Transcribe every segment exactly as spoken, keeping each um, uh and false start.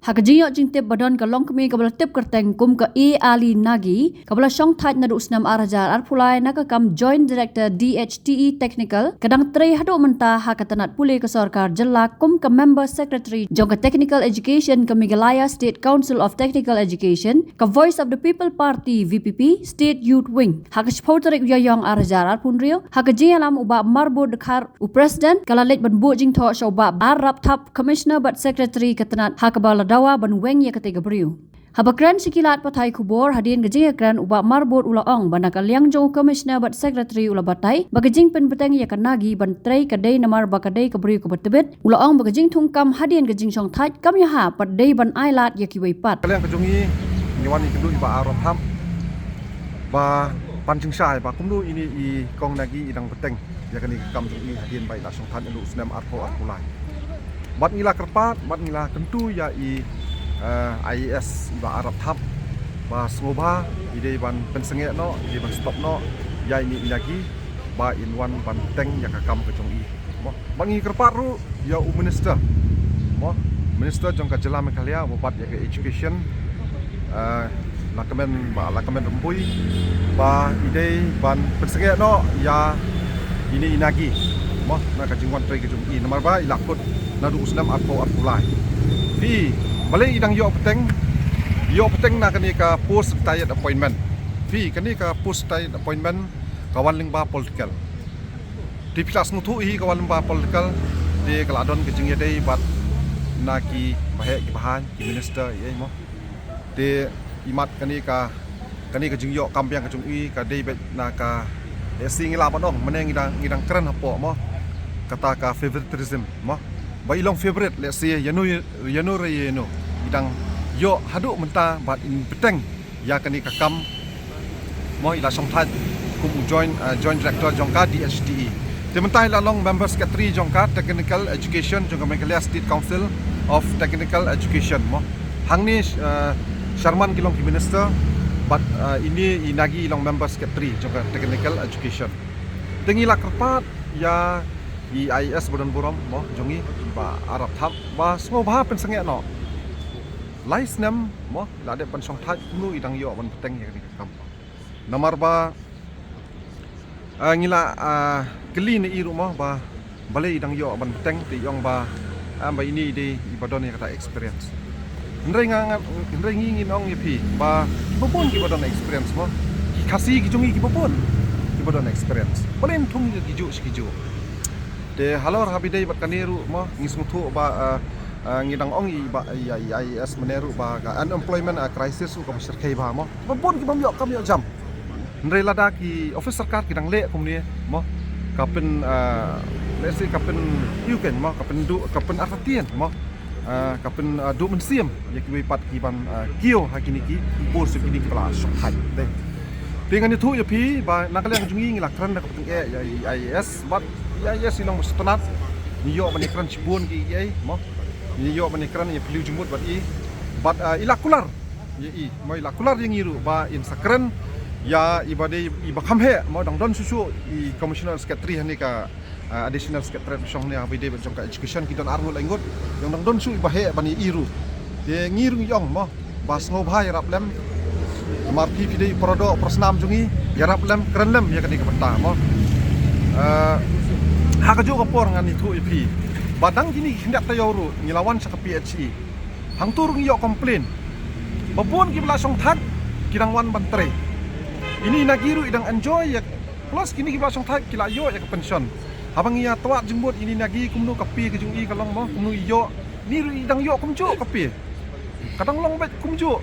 Ha ka jingïoh jingtip ba don ka longkmie kaba la tip kyrteng kum ka A. Ali Nagi, kaba la shongthait naduh u snem ar hajar arphew lai na ka kam Joint Director D H T E Technical, ka dang trei haduh mynta ha ka tnat pule ka sorkar jylla kum ka Member Secretary jong ka Technical Education ka Meghalaya State Council of Technical Education, ka Voice of the People Party, V P P, State Youth Wing. Ha ka shiphew tarik u Ïaïong ar hajar arphew hynriew, ha ka jingïalam u Bah Marbud Dkhar, u President, ka la leit ban buh jingthoh sha u Bah R. Rapthap, Commissioner bad Secretary ka tnat, ha kaba la dawa ban weng ïa katei ka briew. Haba kren sha ki lad pathai khubor hadien ka jingïakren, u Bah Marbud u la ong ba na ka liang jong u Commissioner bad Secretary u la batai ba ka jingpynbteng ïa ka Nagi ban trei ka dei namar ba ka dei ka briew kaba tbit. U la ong ba ka jingthung kam hadien ka jingshongthait kam ïahap, bad dei ban ailad ïa kiwei pat. Ka liang ka jong ngi, ngi wan ïakynduh ïa i Bah R. Rapthap ba pan jingshai ba kumno ine i kong Nagi i dang bteng ïa kane ka kam jong i hadien ba i la shongthait naduh u snem arphew arphew lai. Bad ngi la kyrpad, bad ngi la kyntu ïa i, eh, I A S i Bah R. Rapthap ba sngewbha i dei ban pynsangeh noh, i dei ban stop noh ïa ine i Nagi ba in wan ban bteng ïa ka kam ka jong i. Mo, ba ngi kyrpad ruh ïa u minister, mo, minister jong ka jylla Meghalaya uba bat ïa ka education, eh, la kmen, ba la kmen rymbui ba i dei ban pynsangeh noh ïa ine i Nagi, mo, na ka jingwan trei ka jong i namar ba i la kut naduh u snem arphew arphew lai. Phi, balei i dang ïoh bteng, ïoh bteng na kane ka post retired appointment. Phi, kane ka post retired appointment ka wan lyngba political. Te phi la sngewthuh hi ka wan lyngba political, te ka la don ka jingïadei bad na ki baheh ki bahan, ki minister, ïa, mo. Te imat kane ka, kane ka jingïoh kam biang ka jong i ka dei beit na ka, eh, lehse ngi lah ban ong, mynne ngi dang, ngi dang kren hapoh, mo, kata ka favoritism, mo. Ba i long favorite, lehse ïano, ïano re ïano, i dang ïoh haduh mynta bad in bteng ïa kane ka kam, mo, i la shongthait kum u joint, eh, joint director jong ka D H T E. Te mynta i la long member secretary jong ka technical education jong ka Meghalaya State Council of Technical Education, mo. Hangne, eh, Sharman ki long ki minister, bad, eh, ine i Nagi i long member secretary jong ka technical education. Te ngi la kyrpad ïa i I A S ba don burom, mo, jong i, Bah R. Rapthap, ba sngewbha pynsangeh noh. Lai snem, mo, la dep ban shongthait, kumno i dang ïoh ban bteng ïa kane ka kam. Namar ba, ah, ngi la, ah, kylli na i ruh, mo, ba balei i dang ïoh ban bteng, te i ong ba, ah, ba ine i dei iba don ïa kata experience. Hynrei nga, nga, hynrei ngi ngin ong ïa phi ba kiba bun kiba don experience, mo. Ki Khasi ki jong ngi kiba bun kiba don experience. Balei ngin thung ïa kijuh sha kijuh. Te halor haba ïadei bad kane ruh, mo, ngi sngewthuh ba, ah, ah, ngi dang ong ïa i ba, ïa i, ïa i I A S mynne ruh ba ka unemployment, ah, crisis ruh kaba shyrkhei bha, mo. Ba bun ki bym ïoh kam ïoh jam. Hynrei lada ki office sorkar ki dang leh kumne, mo, ka pyn, ah, lehse ka pyn, ïa, ken, mo, ka pynduh, ka pynartatien, mo. Ah, ka pyn, ah, duh mynsiem ïa kiwei pat ki ban, ah, kiew ha kine ki post, kine kiba la shongthait. Te, te ngan ïathuh ïa phi ba na ka liang jong ngi ngi la kren da ka bteng eh ïa i I A S, bad i I A S i long ba sngewtynnat. Ngi ïoh ban ïakren shibun kiei kiei, mo. Ngi ïoh ban ïakren, ïa phylliew jingmut bad i. Bad, ah, i la kular ïa i, mo, i la kular ïa ngi ruh ba in sa kren ïa iba dei iba kham heh, mo, dang don shuh shuh i commissioner secretary hangne ka, ah, additional secretary shong hangne haba ïadei bad jong ka education, ki don arngut laingut, ïa dang don shuh iba heh ban ïa i ruh. Te ngi ruh ngi ong, mo, ba sngewbha ïarap lem. Namar phi phi dei para doh para snam jong ngi, ïarap lem, kren lem ïa kane ka bynta, mo. Eh, ha kajuh ka por ngan ïathuh ïa phi ba dang kine ki khyndiat taïew ruh ngi la wan sha ka P H E. Hangto ruh ngi ïoh complain ba bun kiba la shongthait ki dang wan ban trei. Ine i Nagi ruh i dang enjoy ïa, plus kine kiba la shongthait ki la ïoh ïa ka pension. Haba ngi ïa twad jingmut ine i Nagi kumno ka pay ka jong i ka long, mo, kumno i ïoh, ine ruh i dang ïoh kumjuh ka pay. Ka dang long beit kumjuh.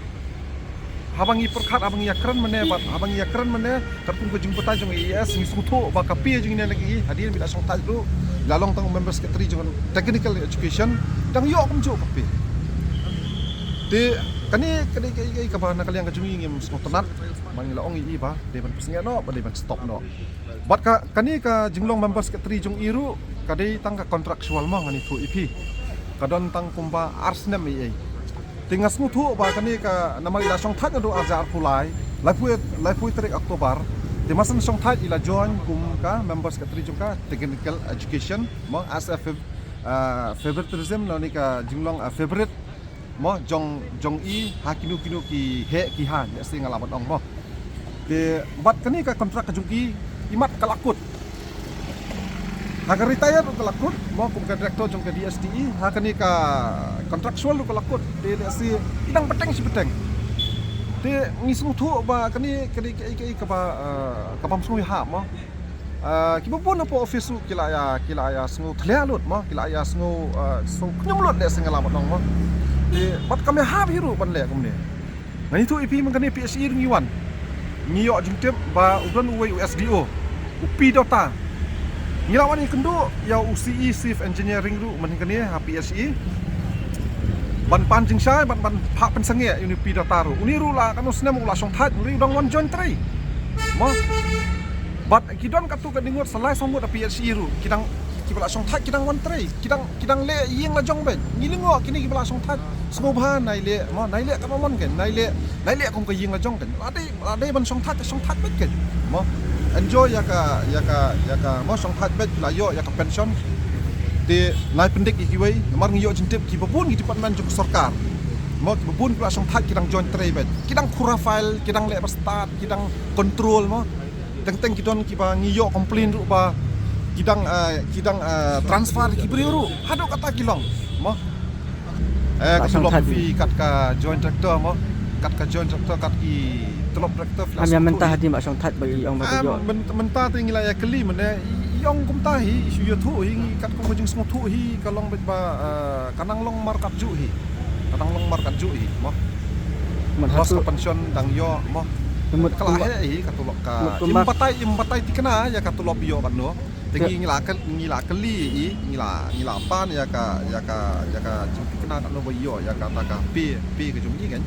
Haba ngi pyrkhat, haba ngi ïakren mynne bad, haba ngi ïakren mynne katkum ka jingbatai jong i I A S, ngi sngewthuh ba ka pay jong ine i Nagi hadien ba i la shongthait ruh, i la long tang member secretary jong technical education, dang ïoh kumjuh ka pay. Te kane, kane ka dei kaei kaei kaba na ka liang ka jong ngi ngim sngewtynnat, ba ngi la ong ïa i ba dei ban pynsangeh noh, ba dei ban stop noh. Bad ka, kane ka jinglong member secretary jong i ruh ka dei tang ka contractual, mo, ngan ïathuh ïa phi. Ka don tang kumba ar snem eiei. Te nga sngewthuh ba kane ka namar i la shongthait naduh ar hajar arphew lai, laiphew, laiphew tarik October. Te mar shen shongthait i la join kum ka member secretary jong ka technical education, mo, as a fav-, ah, favoritism, lane ka jinglong, ah, favorite. mo, jong, jong i ha kino kino ki heh ki haiñ, lehse nga lah ban ong mo. Te bad kane ka contract ka jong i, i mat ka la kut. Ha ka retire ruh ka la kut mo, kum ka director jong ka D S T E, ha kane ka contractual ruh ka la kut. Te lehse i dang bteng shi bteng. Te ngi sngewthuh ba kane, kane, kane, kane kaba, eh, kaba ym sngew ïahap mo. Ah, kiba bun hapoh office ruh ki la ïa, ki la ïa sngew thleh lut mo, ki la ïa sngew, ah, sngew khñium lut lehse nga lah ban ong mo. Te bad kam ïahap hi ruh ban leh kumne. Ngan ïathuh ïa phi, man kane P H E ruh ngi wan. Ngi ïoh jingtip ba u don uwei u S D O, u P Dota. Ngi la wan ïakynduh ïa u C E, Chief Engineering ruh man kane ha P H E. Ban pan jingshai, ban, ban phah pynsangeh ïa une u P Dota ruh. Une ruh la katno snem u la shongthait, une ruh u dang wan join trei mo. Bad ki don katto katne ngut, sa lai saw ngut ha P H E ruh, ki dang, kiba la shongthait ki dang wan trei, ki dang, ki dang leh ïing la jong beit. Ngi lyngngoh kine kiba la shongthait sngewbha, nai leh mo, nai leh katba mon kein, nai leh, nai leh kum ka ïing la jong kein. La dei, la dei ban shongthait, shongthait beit kein mo. Enjoy ïa ka, ïa ka, ïa ka mo, shongthait beit, la ïoh ïa ka pension. Te nai pyndik ïa kiwei, namar ngi ïoh jingtip kiba bun ki department jong ka sorkar mo, kiba bun kiba la shongthait ki dang join trei beit, ki dang khura file, ki dang leh ba stad, ki dang control mo. Teng teng ki don kiba ngi ïoh complain ruh ba ki dang, eh, ki dang, eh, transfer ki briew ruh. Haduh kata ki long mo. Eh, ka tulop phi kat ka joint director mo, kat ka joint director, kat ki tulop director, phi la sngewthuh hi. Mynta hadien ba shongthait ba ki ong ba ki ïoh. Mynta te ngi la ïa kylli mynne, i ong kumta hi, i shu ïathuh hi, ngi kat kum ka jingsngewthuh hi ka long beit ba, eh, ka nang long markat juh hi. Ka nang long markat juh hi mo. Mut hato ka pension dang ïoh mo. Ka la heh hi ka tulop ka. Im batai, im batai thikna ïa ka tulop ïoh katno. Te ngi la, ngi la kylli i, ngi la, ngi la pan ïa ka, ïa ka, ïa ka jingthikna katno ba ïoh ïa kata ka pay, pay ka jong i kan.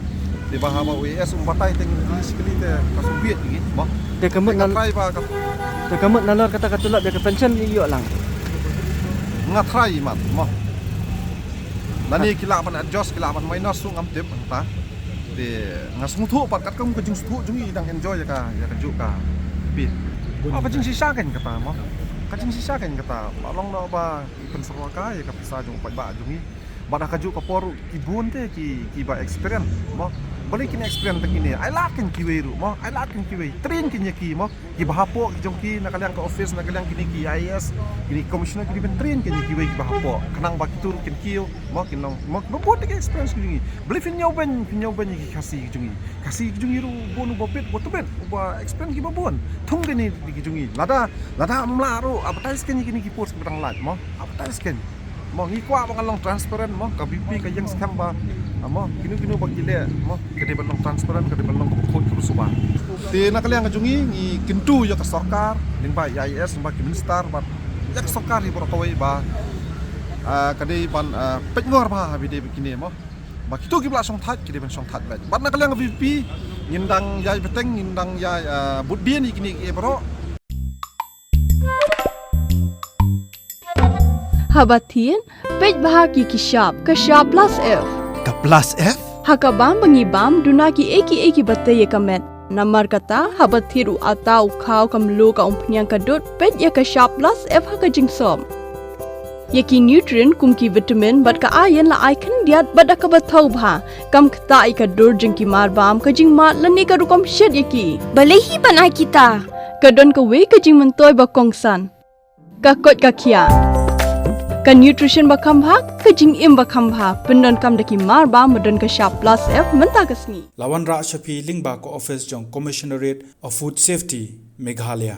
Te ba haba u AS um batai te ngi kylli shi kylli te ka shu bieit ngi mo. Te ka mut nalor kata ka tulop ïa ka pension ïoh lang. Nga try mat mo. Lane ki lah ban adjust, ki lah ban minus, ngam tip hangta. Te nga sngewthuh pat katkum ka jingsngewthuh jong i, i dang enjoy ïa ka, ïa kajuh ka pay. Ka jingshisha kein kata mo. Ka jingshisha kein kata. Ba long noh ba i pynsyrwa ka ïa ka pisa jong u paidbah jong i. Bad ha kajuh ka por ki bun te ki, kiba experience mo. Balei kin experience te kine? Ai lad kein kiwei ruh mo. Ai lad kein kiwei. Train kein ïa ki mo. Kiba hapoh ki jong ki na ka liang ka office, na ka liang kine ki I A S, kine ki commissioner, kine ban train kein ïa kiwei kiba hapoh. Khnang ba kito ruh kin kiew mo, kin long mo, kiba bun te ki experience ki jong i. Balei phin ïoh ban, phin ïoh ban ïa ki Khasi ki jong i? Khasi ki jong i ruh bun uba bit, uba tbit, uba experience kiba bun. Thung kein ïa ki jong i. Lada, lada ym lah ruh, advertise kein ïa kine ki post kiba dang lait mo. Advertise kein. Mo, ngi kwah ba ngan long transparent mo, ka VPP ka ïeng skhem ba, ah, mo, kino kino ba ki leh mo, ka dei ban long transparent, ka dei ban long kaba khuid kaba suba. Te na ka liang ka jong ngi, ngi kyntu ïa ka sorkar, lyngba i A S, lyngba ki minister, bad ïa ka sorkar hi baroh kawei ba, ah, ka dei ban, ah, peit ngor bha ha ba dei ba kine mo. Ba kito kiba la shongthait ki dei ban shongthait beit. Bad na ka liang ka VPP ngin dang ïai bteng, ngin dang ïai, ah, bud dien ïa kine kiei baroh. Haba thied, peit bha ki ki shap, ka shap plus F. Ka plus F? Ha ka bam ba ngi bam, duna kiei kiei kiba tei ïa ka met. Namar kata, haba thied u atta, u khaw, ka mluh, ka umphniang, ka dud, peit ïa ka shap plus F ha ka jingsop. Ïa ki nutrient kum ki vitamin bad ka iron la ai khyndiat bad da kaba thaw bha. Kam ktah ïa ka dur jong ki mar bam, ka jingmad lane ka rukom shet ïa ki. Balei hi ban ai kita? Ka don kawei ka jingmyntoi ba kongsan. Ka koit ka khiah. Ka nutrition ba kham bha, ka jingim ba kham bha, pyndonkam da ki mar bam ba don ka shap plus F mynta ka sngi. La wanrah sha phi lyngba ka office jong Commissionerate of Food Safety, Meghalaya.